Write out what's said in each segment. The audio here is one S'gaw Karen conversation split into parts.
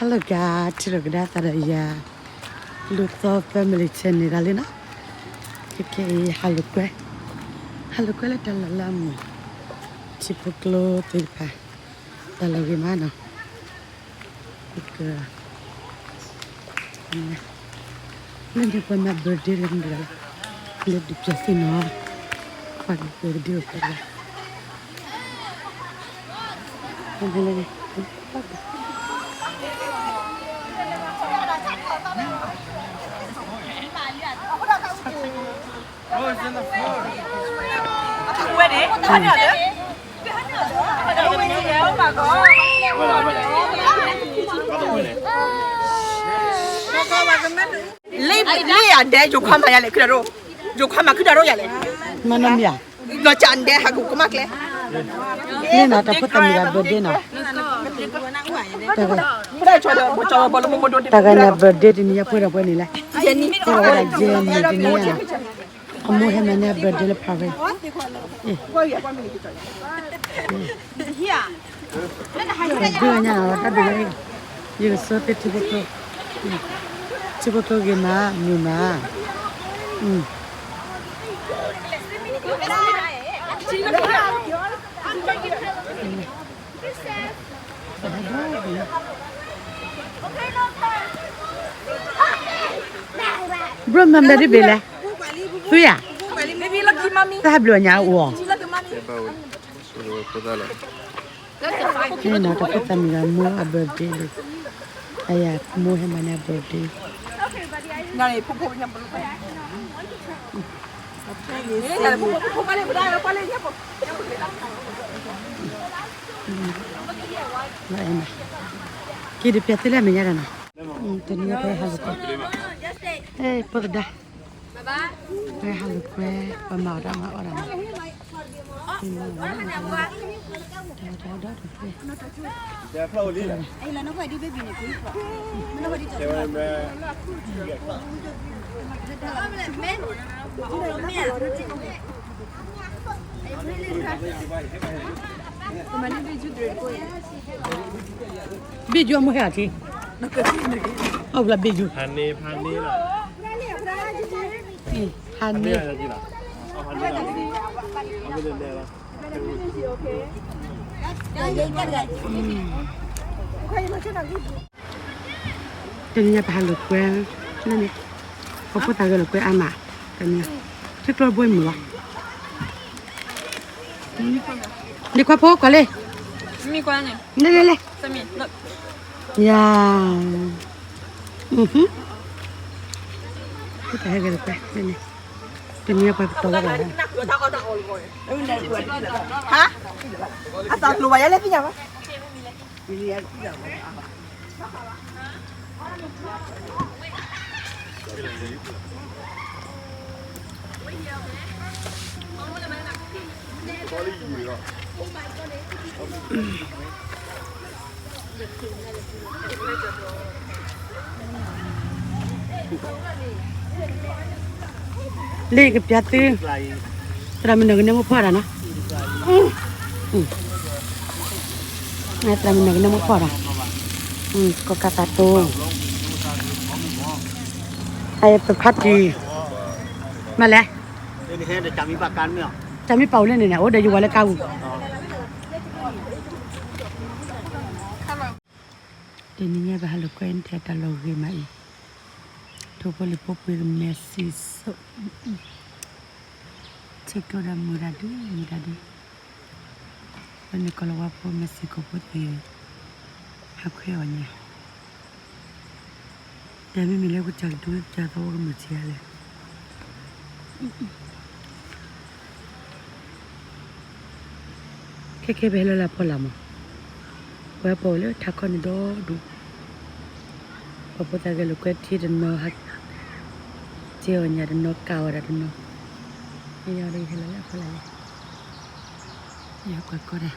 Hello guys, ထံၣ်လိာ်ကဒါသးဒီးယၤ လူၢ်သီ family channel ဒၣ်လံနီၤ. ခဲခဲအံၤ ဟးလိာ်ကွဲ, ဟးလိာ်ကွဲလၢတၢ်လီၢ်လၢအမုာ်, ထံဖိကျိသ့ၣ်တဖၣ် တၢ်လီၢ်ဂ့ၤမးနီၤ. လၢန့ၣ်ပှၤမၤ birthday လၢမုာ်လီၤ, လၢဒုးပျၢၤသ့ၣ်နီၤ, ပှၤက birthday အိၣ်ဖဲဒၣ် လၢအဒဲ ယိၤခွါမၤယၤလဲၣ် ခုၣ်ဒၣ်ရိၣ်, ယိၤခွါမၤခုၣ်ဒၣ်ရိၣ်ယၤလဲၣ်, မၤနီတမံၤဧါ, လီၤစၢ်ဒဲဟးဂူာ်ကမၣ်ကျဲ, န့ၣ်နီၤ တၢ်ဖိသၣ်မုၣ်ဂၤ birthday နီၤ, တၢ်ဂၤန့ၣ် birthday တနံၤညါ ဖိဒီးပှဲၤန့ၣ်လဲၣ်, ဖိဒီးဝဲဒၣ် ယဲၢ်နံၣ်တနံၤညါနီၤ, အမိၢ်ဟဲမၤန့ၢ်အ birthday လၢ Paris, ဒုးညါအီၤတၢ်ဒုးလၢ, ယကဆိသ့ထံဖိကျိ, ထံဖိကျိဂ့ၤမး မုာ်မး, ဘျိမၤဘၣ်ဒ်ဘ့ၣ်လဲၣ်, သုယၤ, တၢ်ဟးဘျိညါအိၣ်အီၤ, န့ၣ်နီၤ တၢ်ဖိသၣ်မုၣ်ဂၤမိၢ်အ birthday လံ, အယၤမိၢ်ဟဲမၤန့ၢ်အ birthday. က့ၤဒုးပျၢၤသ့လၢမဲာ်ညါဒီးနီၤ, တနံၤညါဖဲဟးလိာ်ကွဲ, ဖိသဒါ, ဖဲဟးလိာ်ကွဲ, ပမၤအီၣ်တၢ်မၤအီၣ်တၢ်နီၤ. ဘ့ၣ်ယိၣ်အမိၢ်ဟဲအီၤထံ, အီၣ်ဘျီဘ့ၣ်ယိၣ်, ဟါန့ၣ်, တနံၤညါပဟးလိာ်ကွဲ, န့ၣ်, ပှၤဖိသၣ်ဂဲၤလိာ်ကွဲအါမး, တနံၤ, ထံကျိဘိမုာ်လီၤ, ဒ်ခွါဖိကွၢ်လံ, လဲၤလဲၤလဲၤ, ယၤ, ဖိသၣ်ဟဲဂဲၤလိာ်ကွဲ, တနံၤညါပှၤကတီၤဝဲဒၣ်, အသးကျိၤဘၣ်ယဲလဲၣ်သ့ၣ်ညါဘၣ်. လၢကပျၢ်သု, သရၣ်မုၣ်နီၢ်ကနဲမိၢ်ဖီတၢ်နီၤ, သရၣ်မုၣ်နီၢ်ကနဲမိၢ်ဖီတၢ်, ကီၢ်ကးသးတိ, အပဖါတံၢ်, မၤလဲၣ်, တၢ်မ့ၢ်ပာ်အိၣ်လၢန့ၣ်န့ၣ် အိၣ်ဒီးယဝၤလၢကါပူၤ. တနံၤညါပဟးလိာ်ကွဲန့ၣ်ထဲတၢ်လီၢ်ဂ့ၤမးအံၤ, ထိၣ်ဖိလံၤဖိပှ့ၤကမဲာ်စံၣ်စိ, ထံကျိဒီးမုာ်တၢ်ဒုး မုာ်တၢ်ဒုး, လၢန့ၣ်ကီၢ်လီၤဝါဖိမဲာ်စံၣ်ကိာ်ဖိသ့ၣ်, ဟးခွဲအီၤညါ တၢ်မ့မ့ၢ်လၢကစၢ်ကဒုကစၢ်သီအိၣ်ကမုာ်ထံဂၤလဲၣ်. ခဲခဲပဟဲလၢလၢဖီလာ်မး, ပှၤပီၣ်ဝဲလၢထးခီန့ၣ်ဒီဒူၣ်, ပှၤဖိသၣ်ဂဲၤလိာ်ကွဲထံတနီၤ, ဟးကဲအီၣ်ညၣ်တနီၤ ကၢ်ဝဲဒၣ်တနီၤ, ယၤဒီးယဟဲလၢလၢဖီလာ်လဲၣ်, ယဟဲကွၢ်ကီတၢ်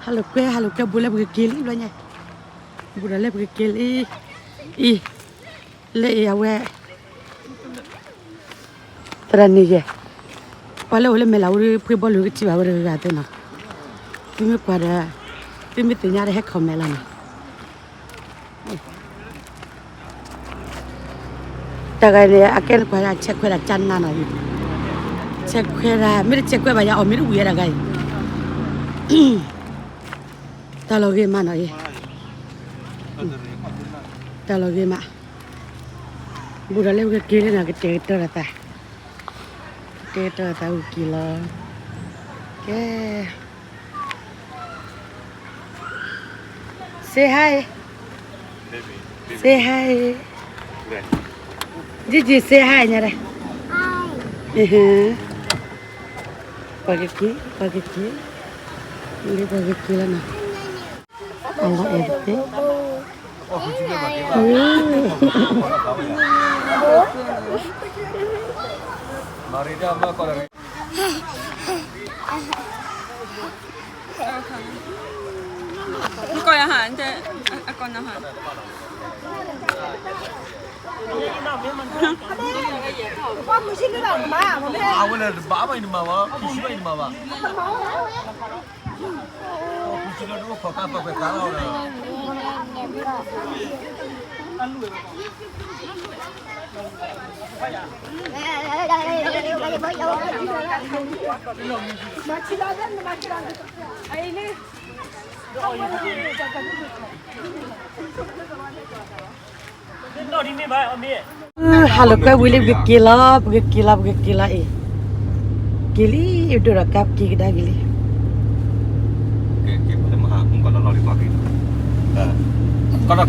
ဟးလိာ်ကွဲ ဟးလိာ်ကွဲ ဘူးလၢပကက့ၤလံဘျီညါ, ဘူးဒီးလၢပကက့ၤလံ, အံၤ, လၢအံၤအဝဲ, သရၣ်န့ၣ်ယဲၢ်, ပှၤလၢအိၣ်လၢမဲၢ်လးအူ ဖှ့ဘီလူၤကထံၣ်ဘၣ်ဝဲတဂၤဂၤသ့နီၤ, သုမ့ၢ်ကွၢ်ဒီး, သုမ့ၢ်သ့ၣ်ညါဒီးဟဲ comment လီၤနီၤ. တၢ်ဂၤန့ၣ် အကဲနကွၢ် ဆဲးခွဲးဒၣ်ကၠါနါနီၤအံၤ, ဆဲးခွဲးဒၣ် မ့ၢ်တဆဲးခွဲးဘၣ် ယအီၣ်မ့ၢ်တဝံၤဝဲတၢ်ဂၤအံၤ, တၢ်လီၤဂ့ၤမးနီၤအံၤ, တၢ်လီၤဂ့ၤမး, ဘူးဒီးလၢပကက့ၤလၢနီၤ ကတဲာ်ကတီၤဒီးသး, ကတဲာ်ကတီၤဒီးသး ပကက့ၤလီၤ, ကဲ Say hi. Say hi. Gigi, say hi ညါဒၣ်. ပှၤကက့ၤ, ပှၤကက့ၤ, လၢပှၤကက့ၤလီၤနီၤ. I love everything. Hello ကွဲဝံၤလံ ပကက့ၤလီၤ, ပကက့ၤလီၤ, ပကက့ၤလီၤအံၤ, က့ၤလံ, ဒိၣ်ဒီးကါက့ၤကဒါက့ၤလံ. က့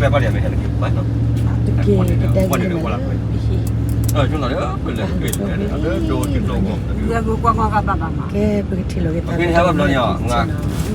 ၤ, က့ၤ, က့ၤ, က့ၤ, က့ၤ, က့ၤ, က့ၤ, ကဲ ပကထံၣ်လိာ်က့ၤသးလၢ ပကထံၣ်နီၤ.